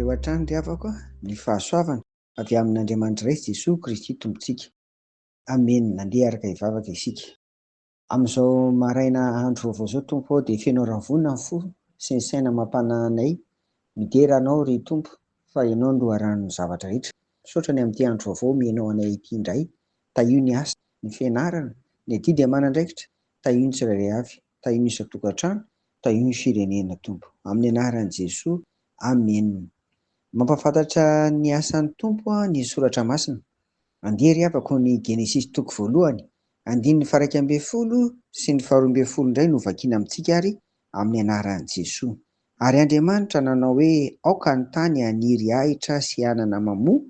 aminareo hatrany ry havako ny fahasoavana avy amin'Andriamanitra Ray sy Jesoa Kristy Tompontsika. Amena. Andeha araka hivavaka isika. Amin'izao maraina andro vaovao izao Tompo ô dia feno haravoana ny fo sy ny saina amam-panahy anay. Midera Anao ry Tompo fa Ianao no loharanon'ny zavatra rehetra. Misaotra ny amin'ity andro vaovao omenao anay ity indray. Tahio ny asa, ny fianarana, ny adidy aman'andraikitra. Tahio ny tsirairay avy. Tahio ny isan-tokantrano. Tahio ny firenena Tompo. Amin'ny anaran'i Jesoa. Amena. Mampahafantatra ny asan'ny Tompo ny soratra masina. Andeha ry havako ny Genesisy toko voalohany, andininy faha-11 sy ny faha-12 indray no vakiana amintsika ary amin'ny anaran'i Jesoa. Ary Andriamanitra nanao hoe aoka ny tany haniry ahitra sy anana mamoa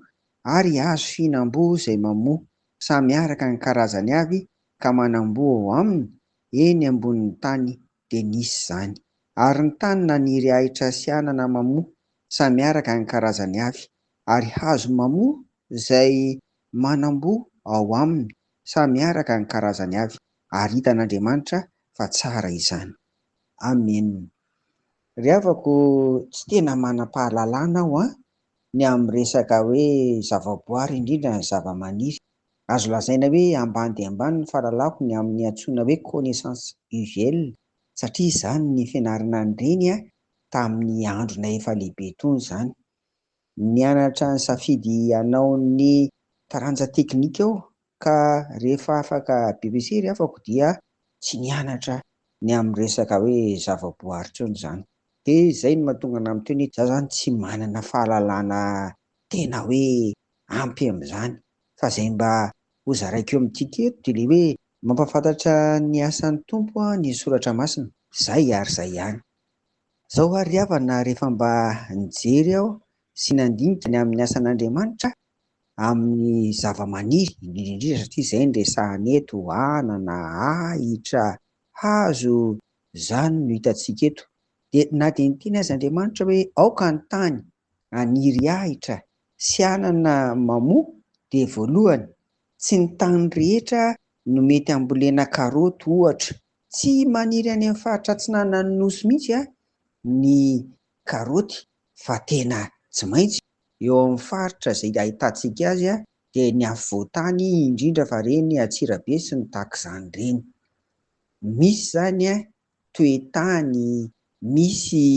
ary hazo fihinam-boa izay mamoa, samy araka ny karazany avy ka manam-boa ao aminy, eny ambonin'ny tany dia nisy izany. Ary ny tany naniry ahitra sy anana mamoa, samy araka ny karazany avy, ary hazo mamoa izay manam-boa ao aminy, samy araka ny karazany avy, ary hitan'Andriamanitra fa tsara izany. Amena. Ry havako, tsy tena manam-pahalalana aho an, ny amin'ny resaka hoe zavaboary indrindra ny zavamaniry. Azo lazaina hoe ambany dia ambany ny fahalalako ny amin'ny antsoina hoe connaissance usuelle satria izany ny fianarana an'ireny tamin'ny andronay efa lehibe itony izany. Nianatra nisafidy hanao ny taranja teknika aho ka rehefa afaka BEPC ry havako dia tsy nianatra ny amin'ny resaka hoe zavaboary intsony izany. Dia izay no mahatonga anah miteny hoe za zany tsy manana fahalalana tena hoe ampy amin'izany fa izay mba hozaraiko eo amintsika eto dia ilay hoe mampahafantatra ny asan'ny Tompo ny soratra masina. Izay ary izay ihany. Izao ary ry havana rehefa mba nijery aho sy nandinika ny amin'ny asan'Andriamanitra amin'ny zava-maniry indrindra indrindra satria izay no resahana eto, anana, ahitra, hazo, izany no hitantsika eto. Dia na dia niteny aza Andriamanitra hoe aoka ny tany haniry ahitra sy anana mamoa dia voalohany, tsy ny tany rehetra no mety hambolena karaoty ohatra. Tsy maniry any amin'ny faritra atsinanan'ny Nosy mihitsy ny karaoty fa tena tsy maintsy eo amin'ny faritra izay ahitantsika azy dia ny afovoan-tany indrindra fa ireny Antsirabe sy ny tahaka izany ireny. Misy izany toe-tany, misy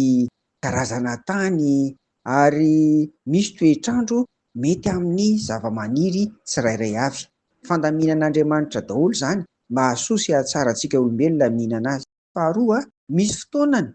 karazana tany ary misy toetr'andro mety amin'ny zavamaniry tsirairay avy. Fandaminan'Andriamanitra daholo izany mba hahasoa sy hahatsara antsika olombelona mihinana azy. Faharoa, misy fotoanany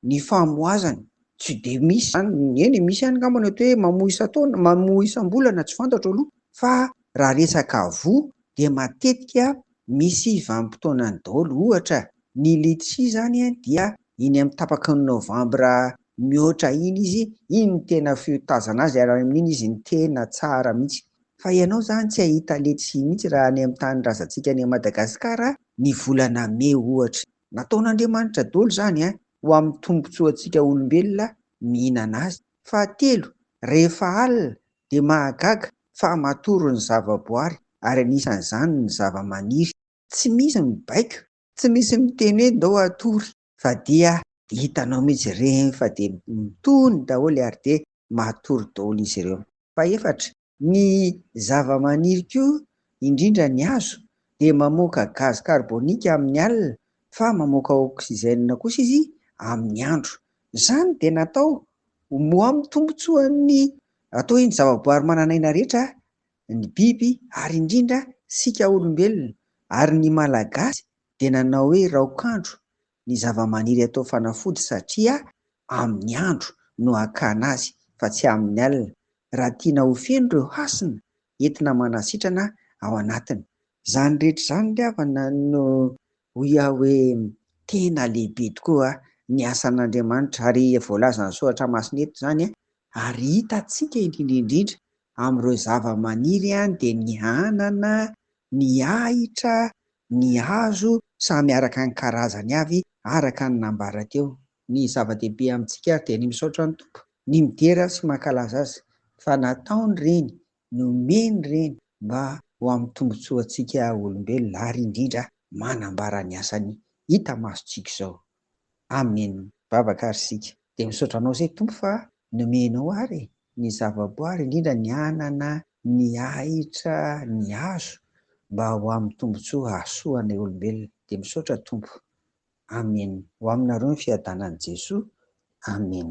ny famoazany, tsy dia misy izany, eny e, misy ihany angamba ny atao hoe mamoa isan-taona, mamoa isam-bolana, tsy fantatro aloha, fa raha resaka voa dia matetika misy vanim-potoanany daholo, ohatra ny litchi izany dia iny amin'ny tapaky ny novambra mihoatra iny izy, iny no tena fiotazana azy ary amin'iny izy no tena tsara mihitsy. Fa ianao izany tsy hahita letchi mihitsy raha any amin'ny tanindrazantsika any Madagasikara ny volana mey ohatra. Nataon'Andriamanitra daholo izany ho amin'ny tombontsoantsika olombelona mihinana azy. Fahatelo, rehefa alina dia mahagaga fa matory ny zavaboary ary anisan'izany ny zavamaniry. Tsy misy mibaiko, tsy misy miteny hoe ndao hatory fa dia hitanao mihitsy ireny fa dia mitony daholo ary dia matory daholo izy ireo. Fahefatra, ny zavamaniry koa, indrindra ny hazo, dia mamoaka gaz carbonique amin'ny alina fa mamoaka oxygène kosa izy amin'ny andro. Izany dia natao ho amin'ny tombontsoan'ny atao hoe ny zavaboary manan'aina rehetra, ny biby ary indrindra isika olombelona. Ary ny Malagasy dia nanao hoe raokandro ny zavamaniry atao fanafody satria amin'ny andro no hakana azy fa tsy amin'ny alina raha tiana ho feno ireo hasina entina manasitrana ao anatiny. Izany rehetra izany ry havana no hoy aho hoe tena lehibe tokoa ny asan'Andriamanitra ary voalazan'ny soratra masina eto izany ary hitantsika indrindra indrindra amin'ireo zavamaniry dia ny anana, ny ahitra, ny hazo samy araka ny karazany avy araka ny nambara teo. Ny zava-dehibe amintsika ary dia ny misaotra ny Tompo, ny midera sy mankalaza Azy fa nataony ireny, nomeny ireny mba ho amin'ny tombontsoantsika olombelona ary indrindra manambara ny asany hita masontsika izao. Amen. Mivavaka ary isika. Dia misaotra Anao izay Tompo fa nomenao ary e. ny zavaboary, indrindra ny anana, ny ahitra, ny hazo mba ho amin'ny tombontsoa hahasoa anay olombelona. Dia misaotra Tompo. Amen. Ho aminareo ny fiadanan'i Jesoa. Amen.